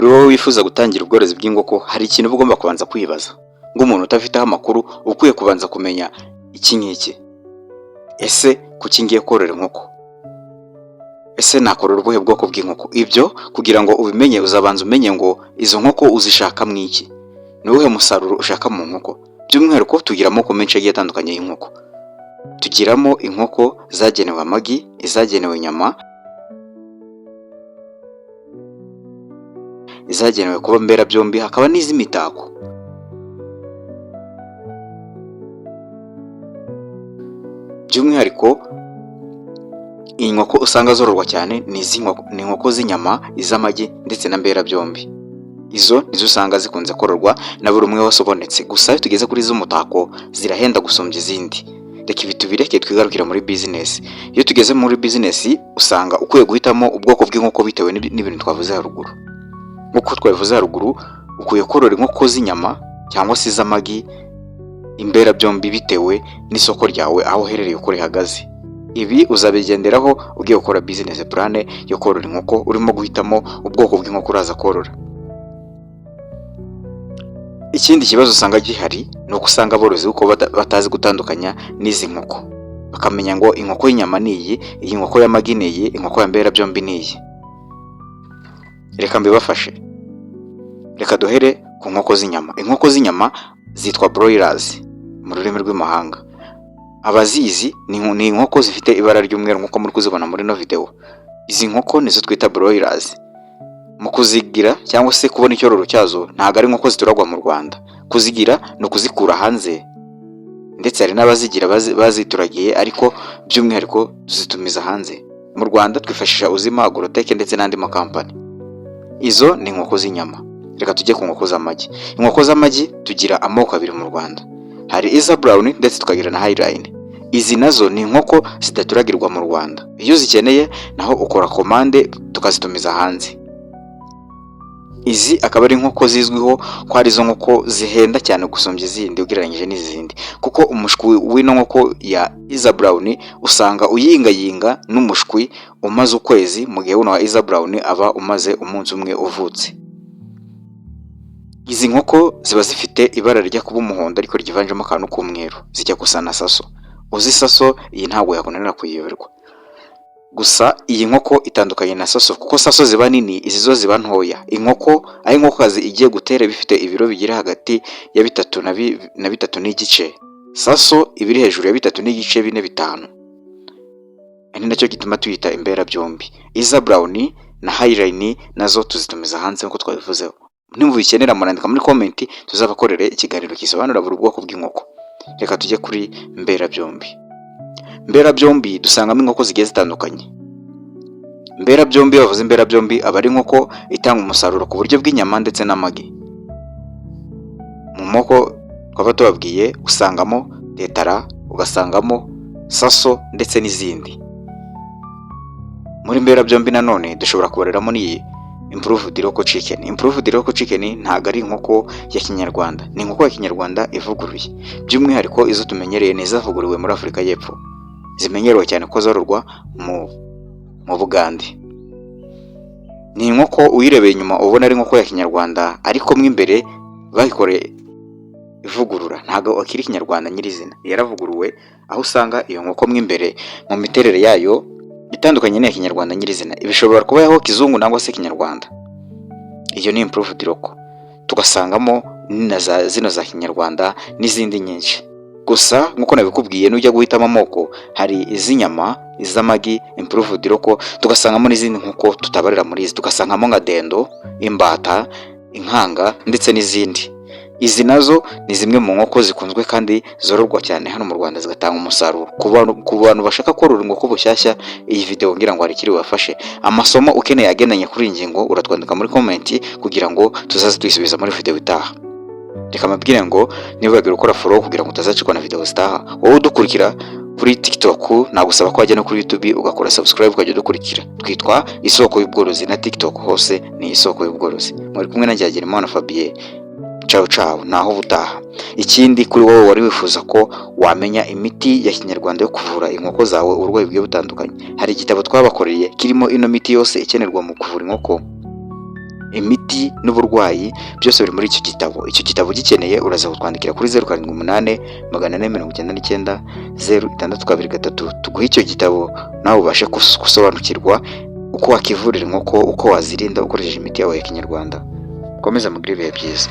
Kuri wowe wifuza gutangira ubworozi bw'inkoko, hari ikintu uba ugomba kubanza kwibaza. Nk'umuntu utafiteho amakuru, uba ukwiye kubanza kumenya iki ngiki: ese kuki ngiye korora inkoko? Ese nakorora ubuhe bwoko bw'inkoko? Ibyo kugira ngo ubimenye, uzabanza umenye ngo izo nkoko uzishakamo iki? Ni uwuhe musaruro ushaka mu nkoko? By'umwihariko tugira amoko menshi agiye atandukanye y'inkoko. Tugiramo inkoko zagenewe amagi, izagenewe inyama, izagenewe kuba mberabyombi, hakaba n'iz'imitako. By'umwihariko inkoko usanga zororwa cyane ni inkoko z'inyama, iz'amagi ndetse na mberabyombi. Izo nizo usanga zikunze kororwa na buri umwe wese ubonetse. Gusa iyo tugeze kuri iz'umutako zirahenda gusumbya izindi. Reka ibi tubireke twigarukire muri business. Iyo tugeze muri business usanga ukwiye guhitamo ubwoko bw'inkoko bitewe n'ibintu twavuze haruguru. Nk'uko twabivuze haruguru, ukwiye korora inkoko z'inyama cyangwa se iz'amagi, imberabyombi, bitewe n'isoko ryawe aho uherereye uko rihagaze. Ibi uzabigenderaho ugiye gukora business plan yo korora inkoko, urimo guhitamo ubwoko bw'inkoko uraza korora. Ikindi kibazo usanga gihari ni uko usanga aborozi kuko batazi gutandukanya n'izi nkoko, bakamenya ngo inkoko y'inyama ni iyi, iyi nkoko y'amagi ni iyi, inkoko ya mberabyombi ni iyi. Reka mbibafashe. Reka duhere ku nkoko z'inyama. Inkoko z'inyama zitwa broilers mu rurimi rw'amahanga. Abazizi ni inkoko zifite ibara ry'umweru nk'uko muri kuzibona muri ino video. Izi nkoko nizo twita broilers. Mu kuzigira cyangwa se kubona icyororo cyazo, ntabwo ari inkoko zituragwa mu Rwanda. Kuzigira ni ukuzikura hanze, ndetse hari n'abazigira bazituragiye, ariko by'umwihariko tuzitumiza hanze. Mu Rwanda twifashisha Uzima Agrotech ndetse n'andi makampani. Izo ni inkoko z'inyama. Reka tujye ku nkoko z'amagi. Inkoko z'amagi tugira amoko abiri mu Rwanda: hari Isa Brown ndetse tukagira na Highline. Izi nazo ni inkoko zidaturagirwa mu Rwanda. Iyo uzikeneye naho ukora komande tukazitumiza hanze. Izi akaba ari inkoko zizwiho ko ari zo nkoko zihenda cyane gusumbya izindi ugereranyije n'izindi, kuko umushwi w'ino nkoko ya Isa Brown usanga uyingayinga n'umushwi umaze ukwezi, mu gihe wuno wa Isa Brown aba umaze umunsi umwe uvutse. Izi nkoko ziba zifite ibara rijya kuba umuhondo ariko ryivanzemo akantu k'umweru, zijya gusa na saso. Uzi saso, iyi ntabwo yakunanira kuyiyoberwa. Gusa iyi nkoko itandukanye na saso kuko saso ziba nini, izi zo ziba ntoya. Inkoko aho inkokokazi igiye gutera iba ifite ibiro bigera hagati ya 3 na 3.5. Saso iba iri hejuru ya 3.5, 4, 5. Ari nacyo gituma tuyita imberabyombi. Isa Brown na Highline nazo tuzitumiza hanze nk'uko twabivuzeho. Nimubikenera murandika muri comment, tuzabakorere ikiganiro gisobanura buri bwoko bw'inkoko. Reka tujye kuri mberabyombi. Mberabyombi dusangamo inkoko zigiye zitandukanye. Mberabyombi, iyo bavuze imberabyombi aba ari inkoko itanga umusaruro ku buryo bw'inyama ndetse n'amagi. Mu moko twaba tubabwiye usangamo tetara, ugasangamo saso ndetse n'izindi. Muri mberabyombi nanone dushobora kubariramo n'iyi Improved Local Chicken. Improved Local Chicken ntabwo ari inkoko ya kinyarwanda, ni inkoko ya kinyarwanda ivuguruye. By'umwihariko izo tumenyereye ni izavuguriwe muri Afurika y'Epfo, zimenyerewe cyane ko zororwa mu Bugande. Ni inkoko uyirebeye inyuma ubona ari inkoko ya kinyarwanda, ariko mo imbere bayikoreye ivugurura, ntabwo akiri ikinyarwanda nyirizina, yaravuguruwe, aho usanga iyo nkoko mo imbere mu miterere yayo itandukanye n'iya kinyarwanda nyirizina. Bishobora kuba yaho kizungu nangwa se kinyarwanda. Iyo ni Improved Local. Tugasangamo na za zino za kinyarwanda n'izindi nyinshi. Gusa nk'uko nabikubwiye, nujya guhitamo amoko, hari iz'inyama, iz'amagi, Improved Local, tugasangamo n'izindi nkoko tutabarira muri izi, tugasangamo nka dendo, imbata, inkanga ndetse n'izindi. Izi nazo ni zimwe mu nkoko zikunzwe kandi zororwa cyane hano mu Rwanda, zigatanga umusaruro. Ku bantu bashaka korora inkoko bushyashya, iyi video ngira ngo hari ikiri bubafashe. Amasomo ukeneye agendanye kuri iyi ngingo uratwandika muri comment kugira ngo tuzaze tuyisubiza muri video itaha. Reka mbabwire ngo ntiwibagire gukora follow kugira ngo utazacikwa na video zitaha. Wowe udukurikira kuri TikTok, nagusaba ko wajya no kuri YouTube ugakora subscribe ukajya udukurikira. Twitwa Isoko y'Ubworozi, na TikTok hose ni Isoko y'Ubworozi. Muri kumwe na Njyagirimana Fabien. Ciao ciao, naho ubutaha. Ikindi, kuri wowe wari wifuza ko wamenya imiti ya kinyarwanda yo kuvura inkoko zawe uburwayi bugiye butandukanye, hari igitabo twabakoreye kirimo ino miti yose ikenerwa mu kuvura inkoko. Imiti n'uburwayi byose biri muri icyo gitabo. Icyo gitabo ugikeneye, uraza kutwandikira kuri 0784990623, tuguhe icyo gitabo nawe ubashe gusobanukirwa uko wakivurira inkoko, uko wazirinda ukoresheje imiti yawe ya kinyarwanda. Komeza mugire ibihe byiza.